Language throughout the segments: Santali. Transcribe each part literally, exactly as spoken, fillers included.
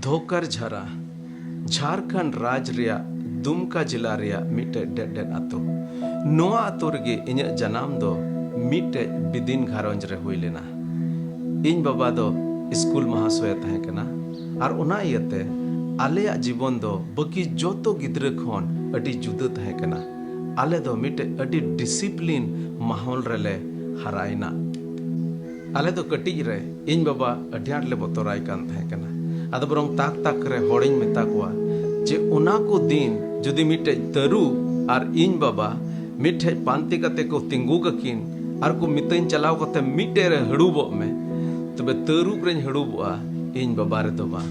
ᱫᱷᱳᱠᱟᱨ ᱡᱷᱟᱨᱟ, ᱡᱷᱟᱨᱠᱷᱚᱸᱰ ᱨᱟᱡᱽ ᱨᱮᱭᱟᱜ ᱫᱩᱢᱠᱟ ᱡᱮᱞᱟ ᱨᱮᱭᱟᱜ ᱢᱤᱫᱴᱮᱡ ᱰᱮᱰ ᱰᱮᱰ ᱟᱛᱳ᱾ ᱱᱚᱣᱟ ᱟᱛᱳ ᱨᱮᱜᱮ ᱤᱧᱟᱹᱜ ᱡᱟᱱᱟᱢ ᱫᱚ ᱢᱤᱫᱴᱮᱡ ᱵᱤᱫᱤᱱ ᱜᱷᱟᱨᱚᱸᱡᱽ ᱨᱮ ᱦᱩᱭ ᱞᱮᱱᱟ᱾ ᱤᱧ ᱵᱟᱵᱟ ᱫᱚ ᱥᱠᱩᱞ ᱢᱟᱦᱟᱥᱚᱭᱮ ᱛᱟᱦᱮᱸ ᱠᱟᱱᱟ, ᱟᱨ ᱚᱱᱟ ᱤᱭᱟᱹᱛᱮ ᱟᱞᱮᱭᱟᱜ ᱡᱤᱵᱚᱱ ᱫᱚ ᱵᱟᱹᱠᱤ ᱡᱚᱛᱚ ᱜᱤᱫᱽᱨᱟᱹ ᱠᱷᱚᱱ ᱟᱹᱰᱤ ᱡᱩᱫᱟᱹ ᱛᱟᱦᱮᱸ ᱠᱟᱱᱟ᱾ ᱟᱞᱮ ᱫᱚ ᱢᱤᱫᱴᱮᱡ ᱟᱹᱰᱤ ᱰᱤᱥᱤᱯᱞᱤᱱ ᱢᱟᱦᱚᱞ ᱨᱮᱞᱮ ᱦᱟᱨᱟᱭᱮᱱᱟ᱾ ᱟᱞᱮ ᱫᱚ ᱠᱟᱹᱴᱤᱡ ᱨᱮ ᱤᱧ ᱵᱟᱵᱟ ᱟᱹᱰᱤ ᱟᱸᱴ ᱞᱮ ᱵᱚᱛᱚᱨᱟᱭ ᱠᱟᱱ ᱛᱟᱦᱮᱸ ᱠᱟᱱᱟ᱾ ᱟᱫᱚ ᱵᱚᱨᱚᱝ ᱛᱟᱠ ᱛᱟᱠ ᱨᱮ ᱦᱚᱲᱤᱧ ᱢᱮᱛᱟ ᱠᱚᱣᱟ ᱡᱮ ᱚᱱᱟ ᱠᱚ ᱫᱤᱱ ᱡᱩᱫᱤ ᱢᱤᱫᱴᱮᱡ ᱛᱟᱹᱨᱩᱵ ᱟᱨ ᱤᱧ ᱵᱟᱵᱟ ᱢᱤᱫᱴᱷᱮᱡ ᱯᱟᱱᱛᱮ ᱠᱟᱛᱮ ᱠᱚ ᱛᱤᱸᱜᱩ ᱠᱟᱠᱤᱱ ᱟᱨ ᱠᱚ ᱢᱤᱛᱟᱹᱧ ᱪᱟᱞᱟᱣ ᱠᱟᱛᱮ ᱢᱤᱫᱴᱮᱡ ᱨᱮ ᱦᱟᱹᱲᱩᱵᱚᱜ ᱢᱮ, ᱛᱚᱵᱮ ᱛᱟᱹᱨᱩᱵ ᱨᱮᱧ ᱦᱟᱹᱲᱩᱵᱚᱜᱼᱟ, ᱤᱧ ᱵᱟᱵᱟ ᱨᱮᱫᱚ ᱵᱟᱝ᱾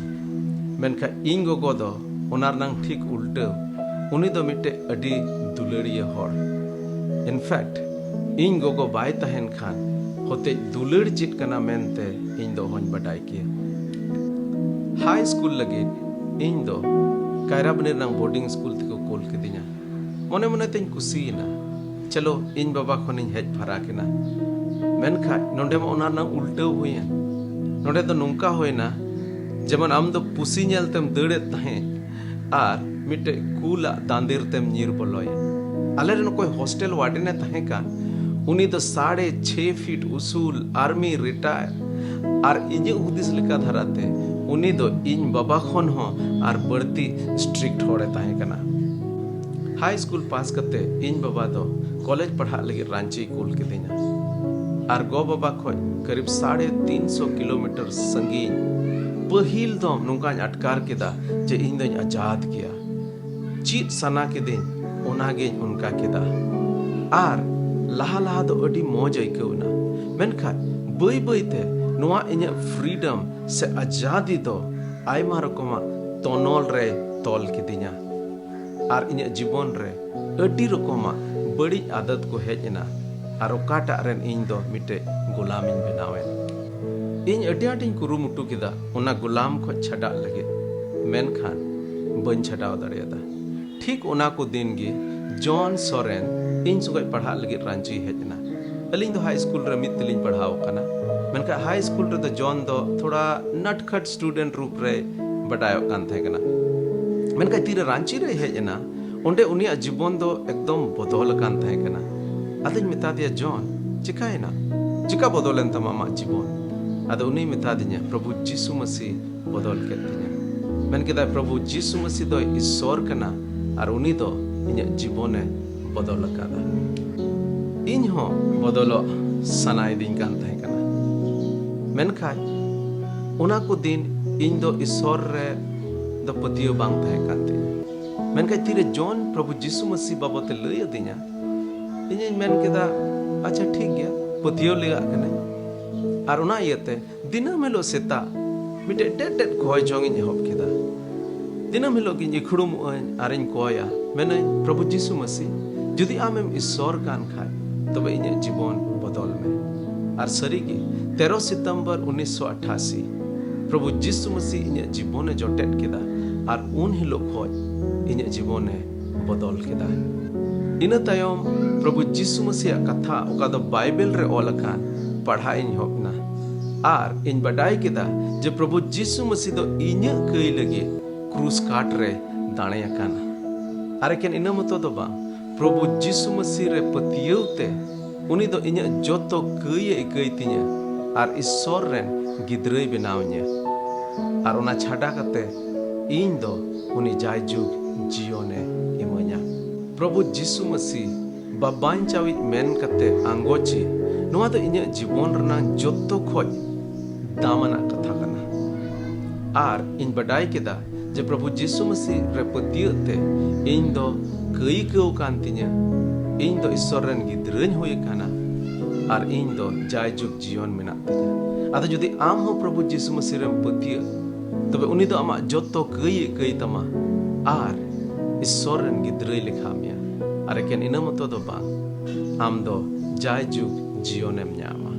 ᱢᱮᱱᱠᱷᱟᱱ ᱤᱧ ᱜᱚᱜᱚ ᱫᱚ ᱚᱱᱟ ᱨᱮᱱᱟᱝ ᱴᱷᱤᱠ ᱩᱞᱴᱟᱹᱣ, ᱩᱱᱤ ᱫᱚ ᱢᱤᱫᱴᱮᱡ ᱟᱹᱰᱤ ᱫᱩᱞᱟᱹᱲᱤᱭᱟᱹ ᱦᱚᱲ᱾ In fact, ᱤᱧ ᱜᱚᱜᱚ ᱵᱟᱭ ᱛᱟᱦᱮᱱ ᱠᱷᱟᱱ ᱦᱚᱛᱮᱡ ᱫᱩᱞᱟᱹᱲ ᱪᱮᱫ ᱠᱟᱱᱟ ᱢᱮᱱᱛᱮ ᱤᱧ ᱫᱚ ᱚᱦᱚᱧ ᱵᱟᱰᱟᱭ ᱠᱮᱭᱟ᱾ ᱦᱟᱭ ᱥᱠᱩᱞ ᱞᱟᱹᱜᱤᱫ ᱤᱧ ᱫᱚ ᱠᱟᱭᱨᱟᱵᱟᱹᱱᱤ ᱨᱮᱱᱟᱝ ᱵᱳᱨᱰᱤᱝ ᱥᱠᱩᱞ ᱛᱮᱠᱚ ᱠᱩᱞ ᱠᱤᱫᱤᱧᱟ᱾ ᱢᱚᱱᱮ ᱢᱚᱱᱮ ᱛᱮᱧ ᱠᱩᱥᱤᱭᱮᱱᱟ, ᱪᱚᱞᱚ ᱤᱧ ᱵᱟᱵᱟ ᱠᱷᱚᱱᱤᱧ ᱦᱮᱡ ᱯᱷᱟᱨᱟᱠ ᱮᱱᱟ᱾ ᱢᱮᱱᱠᱷᱟᱱ ᱱᱚᱰᱮ ᱢᱟ ᱚᱱᱟ ᱨᱮᱱᱟᱜ ᱩᱞᱴᱟᱹᱣ ᱦᱩᱭᱮᱱ᱾ ᱱᱚᱰᱮ ᱫᱚ ᱱᱚᱝᱠᱟ ᱦᱩᱭᱱᱟ, ᱡᱮᱢᱚᱱ ᱟᱢ ᱫᱚ ᱯᱩᱥᱤ ᱧᱮᱞ ᱛᱮᱢ ᱫᱟᱹᱲᱮᱫ ᱛᱟᱦᱮᱸᱫ ᱟᱨ ᱢᱤᱫᱴᱮᱡ ᱠᱩᱞᱟᱜ ᱫᱟᱸᱫᱮᱨ ᱛᱮᱢ ᱧᱤᱨ ᱵᱚᱞᱚᱭᱮᱱ᱾ ᱟᱞᱮ ᱨᱮᱱ ᱚᱠᱚᱭ ᱦᱳᱥᱴᱮᱞ ᱣᱟᱨᱰᱮᱱ ᱮ ᱛᱟᱦᱮᱸ ᱠᱟᱱ, ᱩᱱᱤ ᱫᱚ ᱥᱟᱲᱮ ᱪᱷᱮ ᱯᱷᱤᱴ ᱩᱥᱩᱞ, ᱟᱨᱢᱤ ᱨᱤᱴᱟᱭᱟᱨ, ᱟᱨ ᱤᱧᱟᱹᱜ ᱦᱩᱫᱤᱥ ᱞᱮᱠᱟ ᱫᱷᱟᱨᱟᱛᱮ ᱩᱱᱤ ᱫᱚ ᱤᱧ ᱵᱟᱵᱟ ᱠᱷᱚᱱ ᱦᱚᱸ ᱟᱨ ᱵᱟᱹᱲᱛᱤ ᱥᱴᱨᱤᱠᱴ ᱦᱚᱲᱮ ᱛᱟᱦᱮᱸ ᱠᱟᱱᱟ᱾ ᱦᱟᱭ ᱥᱠᱩᱞ ᱯᱟᱥ ᱠᱟᱛᱮ ᱤᱧ ᱵᱟᱵᱟ ᱫᱚ ᱠᱚᱞᱮᱡᱽ ᱯᱟᱲᱦᱟᱜ ᱞᱟᱹᱜᱤᱫ ᱨᱟᱸᱪᱤᱭ ᱠᱩᱞ ᱠᱤᱫᱤᱧᱟ᱾ ᱟᱨ ᱜᱚ ᱵᱟᱵᱟ ᱠᱷᱚᱡ ᱠᱟᱹᱨᱤᱵ ᱥᱟᱲᱮ ᱛᱤᱱ ᱥᱚ ᱠᱤᱞᱳᱢᱤᱴᱟᱨ ᱥᱟᱺᱜᱤᱧ ᱯᱟᱹᱦᱤᱞ ᱫᱚᱢ ᱱᱚᱝᱠᱟᱧ ᱟᱴᱠᱟᱨ ᱠᱮᱫᱟ ᱡᱮ ᱤᱧ ᱫᱚᱧ ᱟᱡᱟᱫ ᱜᱮᱭᱟ᱾ ᱪᱮᱫ ᱥᱟᱱᱟ ᱠᱤᱫᱤᱧ, ᱚᱱᱟᱜᱤᱧ ᱚᱱᱠᱟ ᱠᱮᱫᱟ᱾ ᱟᱨ ᱞᱟᱦᱟ ᱞᱟᱦᱟ ᱫᱚ ᱟᱹᱰᱤ ᱢᱚᱡᱽ ᱟᱹᱭᱠᱟᱹᱣ ᱮᱱᱟ, ᱢᱮᱱᱠᱷᱟᱱ ᱵᱟᱹᱭ ᱵᱟᱹᱭ ᱛᱮ ᱱᱚᱣᱟ ᱤᱧᱟᱹᱜ ᱯᱷᱨᱤᱰᱚᱢ ᱥᱮ ᱟᱡᱟᱫᱤ ᱫᱚ ᱟᱭᱢᱟ ᱨᱚᱠᱚᱢᱟᱜ ᱛᱚᱱᱚᱞ ᱨᱮ ᱛᱚᱞ ᱠᱤᱫᱤᱧᱟ᱾ ᱟᱨ ᱤᱧᱟᱹᱜ ᱡᱤᱵᱚᱱ ᱨᱮ ᱟᱹᱰᱤ ᱨᱚᱠᱚᱢᱟᱜ ᱵᱟᱹᱲᱤᱡ ᱟᱫᱟᱛ ᱠᱚ ᱦᱮᱡ ᱮᱱᱟ, ᱟᱨ ᱚᱠᱟᱴᱟᱜ ᱨᱮᱱ ᱤᱧ ᱫᱚ ᱢᱤᱫᱴᱮᱡ ᱜᱳᱞᱟᱢᱤᱧ ᱵᱮᱱᱟᱣᱮᱱ᱾ ᱤᱧ ᱟᱹᱰᱤ ᱟᱸᱴᱤᱧ ᱠᱩᱨᱩᱢᱩᱴᱩ ᱠᱮᱫᱟ ᱚᱱᱟ ᱜᱳᱞᱟᱢ ᱠᱷᱚᱡ ᱪᱷᱟᱰᱟᱜ ᱞᱟᱹᱜᱤᱫ, ᱢᱮᱱᱠᱷᱟᱱ ᱵᱟᱹᱧ ᱪᱷᱟᱰᱟᱣ ᱫᱟᱲᱮᱭᱟᱫᱟ᱾ ᱴᱷᱤᱠ ᱚᱱᱟ ᱠᱚ ᱫᱤᱱ ᱜᱮ ᱡᱚᱱ ᱥᱚᱨᱮᱱ ᱤᱧ ᱥᱚᱸᱜᱮ ᱯᱟᱲᱦᱟᱜ ᱞᱟᱹᱜᱤᱫ ᱨᱟᱸᱪᱤᱭ ᱦᱮᱡ ᱮᱱᱟ᱾ ᱟᱹᱞᱤᱧ ᱫᱚ ᱦᱟᱭ ᱥᱠᱩᱞ ᱨᱮ ᱢᱤᱫ ᱛᱮᱞᱤᱧ ᱯᱟᱲᱦᱟᱣ ᱟᱠᱟᱱᱟ, ᱢᱮᱱᱠᱷᱟᱱ ᱦᱟᱭ ᱥᱠᱩᱞ ᱨᱮᱫᱚ ᱡᱚᱱ ᱫᱚ ᱛᱷᱚᱲᱟ ᱱᱟᱴᱠᱷᱟᱴ ᱥᱴᱩᱰᱮᱱᱴ ᱨᱩᱯ ᱨᱮ ᱵᱟᱰᱟᱭᱚᱜ ᱠᱟᱱ ᱛᱟᱦᱮᱸ ᱠᱟᱱᱟ᱾ ᱢᱮᱱᱠᱷᱟᱱ ᱛᱤᱨᱮ ᱨᱟᱺᱪᱤ ᱨᱮᱭ ᱦᱮᱡ ᱮᱱᱟ, ᱚᱸᱰᱮ ᱩᱱᱤᱭᱟᱜ ᱡᱤᱵᱚᱱ ᱫᱚ ᱮᱠᱫᱚᱢ ᱵᱚᱫᱚᱞ ᱟᱠᱟᱱ ᱛᱟᱦᱮᱸ ᱠᱟᱱᱟ᱾ ᱟᱫᱚᱧ ᱢᱮᱛᱟ ᱫᱮᱭᱟ, "ᱡᱚᱱ, ᱪᱤᱠᱟᱭᱮᱱᱟ? ᱪᱤᱠᱟ ᱵᱚᱫᱚᱞᱮᱱ ᱛᱟᱢᱟ ᱟᱢᱟᱜ ᱡᱤᱵᱚᱱ?" ᱟᱫᱚ ᱩᱱᱤᱭ ᱢᱮᱛᱟ ᱫᱤᱧᱟ, "ᱯᱨᱚᱵᱷᱩ ᱡᱤᱥᱩ ᱢᱟᱹᱥᱤ ᱵᱚᱫᱚᱞ ᱠᱮᱫ ᱛᱤᱧᱟ᱾" ᱢᱮᱱ ᱠᱮᱫᱟᱭ, "ᱯᱨᱚᱵᱷᱩ ᱡᱤᱥᱩ ᱢᱟᱹᱥᱤ ᱫᱚᱭ ᱤᱥᱥᱚᱨ ᱠᱟᱱᱟ ᱟᱨ ᱩᱱᱤ ᱫᱚ ᱤᱧᱟᱹᱜ ᱡᱤᱵᱚᱱᱮ ᱵᱚᱫᱚᱞ ᱟᱠᱟᱫᱟ᱾" ᱤᱧ ᱦᱚᱸ ᱵᱚᱫᱚᱞᱚᱜ ᱥᱟᱱᱟᱭᱤᱫᱤᱧ ᱠᱟᱱ ᱛᱟᱦᱮᱸ ᱠᱟᱱᱟ, ᱢᱮᱱᱠᱷᱟᱱ ᱚᱱᱟ ᱠᱚ ᱫᱤᱱ ᱤᱧ ᱫᱚ ᱤᱥᱥᱚᱨ ᱨᱮ ᱫᱚ ᱯᱟᱹᱛᱭᱟᱹᱣ ᱵᱟᱝ ᱛᱟᱦᱮᱸ ᱠᱟᱱ ᱛᱤᱧᱟᱹ᱾ ᱢᱮᱱᱠᱷᱟᱱ ᱛᱤᱨᱮ ᱡᱚᱱ ᱯᱨᱚᱵᱷᱩ ᱡᱤᱥᱩ ᱢᱟᱹᱥᱤ ᱵᱟᱵᱚᱛᱮ ᱞᱟᱹᱭ ᱟᱹᱫᱤᱧᱟ, ᱤᱧᱤᱧ ᱢᱮᱱ ᱠᱮᱫᱟ, "ᱟᱪᱪᱷᱟ, ᱴᱷᱤᱠ ᱜᱮᱭᱟ, ᱯᱟᱹᱛᱭᱟᱹᱣ ᱞᱮᱜᱟᱜ ᱠᱟᱹᱱᱟᱹᱧ᱾" ᱟᱨ ᱚᱱᱟ ᱤᱭᱟᱹᱛᱮ ᱫᱤᱱᱟᱹᱢ ᱦᱤᱞᱳᱜ ᱥᱮᱛᱟᱜ ᱢᱤᱫᱴᱮᱡ ᱰᱮᱰ ᱰᱮᱰ ᱠᱚᱭ ᱡᱚᱝ ᱤᱧ ᱮᱦᱚᱵ ᱠᱮᱫᱟ᱾ ᱫᱤᱱᱟᱹᱢ ᱦᱤᱞᱳᱜ ᱜᱤᱧ ᱤᱠᱷᱲᱩᱢᱚᱜ ᱟᱹᱧ ᱟᱨᱤᱧ ᱠᱚᱭᱟ, ᱢᱮᱱᱟᱹᱧ, "ᱯᱨᱚᱵᱷᱩ ᱡᱤᱥᱩ ᱢᱟᱹᱥᱤ, ᱡᱩᱫᱤ ᱟᱢᱮᱢ ᱤᱥᱥᱚᱨ ᱠᱟᱱ ᱠᱷᱟᱡ, ᱛᱚᱵᱮ ᱤᱧᱟᱹᱜ ᱡᱤᱵᱚᱱ ᱵᱚᱫᱚᱞ ᱢᱮ᱾" ᱟᱨ ᱥᱟᱹᱨᱤᱜᱮ, ᱛᱮᱨᱚ ᱥᱤᱛᱚᱢᱵᱚᱨ ᱩᱱᱤᱥᱥᱚ ᱟᱴᱷᱟᱥᱤ, ᱯᱨᱚᱵᱷᱩ ᱡᱤᱥᱩ ᱢᱟᱹᱥᱤ ᱤᱧᱟᱹᱜ ᱡᱤᱵᱚᱱᱮ ᱡᱚᱴᱮᱫ ᱠᱮᱫᱟ ᱟᱨ ᱩᱱ ᱦᱤᱞᱳᱜ ᱠᱷᱚᱡ ᱤᱧᱟᱹᱜ ᱡᱤᱵᱚᱱᱮ ᱵᱚᱫᱚᱞ ᱠᱮᱫᱟ᱾ ᱤᱱᱟᱹ ᱛᱟᱭᱚᱢ ᱯᱨᱚᱵᱷᱩ ᱡᱤᱥᱩ ᱢᱟᱹᱥᱤᱭᱟᱜ ᱠᱟᱛᱷᱟ, ᱚᱠᱟ ᱫᱚ ᱵᱟᱭᱵᱮᱞ ᱨᱮ ᱚᱞ ᱟᱠᱟᱱ, ᱯᱟᱲᱦᱟᱜ ᱤᱧ ᱮᱦᱚᱵ ᱮᱱᱟ᱾ ᱟᱨ ᱤᱧ ᱵᱟᱰᱟᱭ ᱠᱮᱫᱟ ᱡᱮ ᱯᱨᱚᱵᱷᱩ ᱡᱤᱥᱩ ᱢᱟᱹᱥᱤ ᱫᱚ ᱤᱧᱟᱹᱜ ᱠᱟᱹᱭ ᱞᱟᱹᱜᱤᱫ ᱠᱨᱩᱥ ᱠᱟᱴ ᱨᱮ ᱫᱟᱲᱮ ᱟᱠᱟᱱᱟ᱾ ᱟᱨ ᱮᱠᱮᱱ ᱤᱱᱟᱹ ᱢᱚᱛᱚ ᱫᱚ ᱵᱟᱝ, ᱯᱨᱚᱵᱷᱩ ᱡᱤᱥᱩ ᱢᱟᱹᱥᱤ ᱨᱮ ᱯᱟᱹᱛᱭᱟᱹᱣ ᱛᱮ ᱩᱱᱤ ᱫᱚ ᱤᱧᱟᱹᱜ ᱡᱚᱛᱚ ᱠᱟᱹᱭ ᱮ ᱤᱠᱟᱹᱭ ᱛᱤᱧᱟᱹ ᱟᱨ ᱤᱥᱥᱚᱨ ᱨᱮᱱ ᱜᱤᱫᱽᱨᱟᱹᱭ ᱵᱮᱱᱟᱣ ᱤᱧᱟᱹ᱾ ᱟᱨ ᱚᱱᱟ ᱪᱷᱟᱰᱟ ᱠᱟᱛᱮ ᱤᱧ ᱫᱚ ᱩᱱᱤ ᱡᱟᱭᱡᱩᱜᱽ ᱡᱤᱭᱚᱱᱮ ᱤᱢᱟᱹᱧᱟ᱾ ᱯᱨᱚᱵᱷᱩ ᱡᱤᱥᱩ ᱢᱟᱹᱥᱤ ᱵᱟᱵᱟᱧᱪᱟᱣᱤᱡ ᱢᱮᱱ ᱠᱟᱛᱮ ᱟᱸᱜᱚᱪᱤ, ᱱᱚᱣᱟ ᱫᱚ ᱤᱧᱟᱹᱜ ᱡᱤᱵᱚᱱ ᱨᱮᱱᱟᱜ ᱡᱚᱛᱚ ᱠᱷᱚᱡ ᱫᱟᱢᱟᱱᱟᱜ ᱠᱟᱛᱷᱟ ᱠᱟᱱᱟ᱾ ᱟᱨ ᱤᱧ ᱵᱟᱰᱟᱭ ᱠᱮᱫᱟ ᱡᱮ ᱯᱨᱚᱵᱷᱩ ᱡᱤᱥᱩ ᱢᱟᱹᱥᱤ ᱨᱮ ᱯᱟᱹᱛᱭᱟᱹᱜ ᱛᱮ ᱤᱧ ᱫᱚ ᱠᱟᱹᱭ ᱟᱹᱭᱠᱟᱹᱣ ᱠᱟᱱ ᱛᱤᱧᱟᱹ, ᱤᱧ ᱫᱚ ᱤᱥᱥᱚᱨ ᱨᱮᱱ ᱜᱤᱫᱽᱨᱟᱹᱧ ᱦᱩᱭ ᱟᱠᱟᱱᱟ ᱟᱨ ᱤᱧ ᱫᱚ ᱡᱟᱭᱡᱩᱜᱽ ᱡᱤᱭᱚᱱ ᱢᱮᱱᱟᱜ ᱛᱤᱧᱟᱹ᱾ ᱟᱫᱚ ᱡᱩᱫᱤ ᱟᱢ ᱦᱚᱸ ᱯᱨᱚᱵᱷᱩ ᱡᱤᱥᱩ ᱢᱟᱹᱥᱤ ᱨᱮᱢ ᱯᱟᱹᱛᱭᱟᱹᱜ, ᱛᱚᱵᱮ ᱩᱱᱤ ᱫᱚ ᱟᱢᱟᱜ ᱡᱚᱛᱚ ᱠᱟᱹᱭ ᱮ ᱠᱟᱹᱭ ᱛᱟᱢᱟ ᱟᱨ ᱤᱥᱥᱚᱨ ᱨᱮᱱ ᱜᱤᱫᱽᱨᱟᱹᱭ ᱞᱮᱠᱷᱟ ᱢᱮᱭᱟ᱾ ᱟᱨ ᱮᱠᱮᱱ ᱤᱱᱟᱹ ᱢᱚᱛᱚ ᱫᱚ ᱵᱟᱝ, ᱟᱢ ᱫᱚ ᱡᱟᱭᱡᱩᱜᱽ ᱡᱤᱭᱚᱱᱮᱢ ᱧᱟᱢᱟ᱾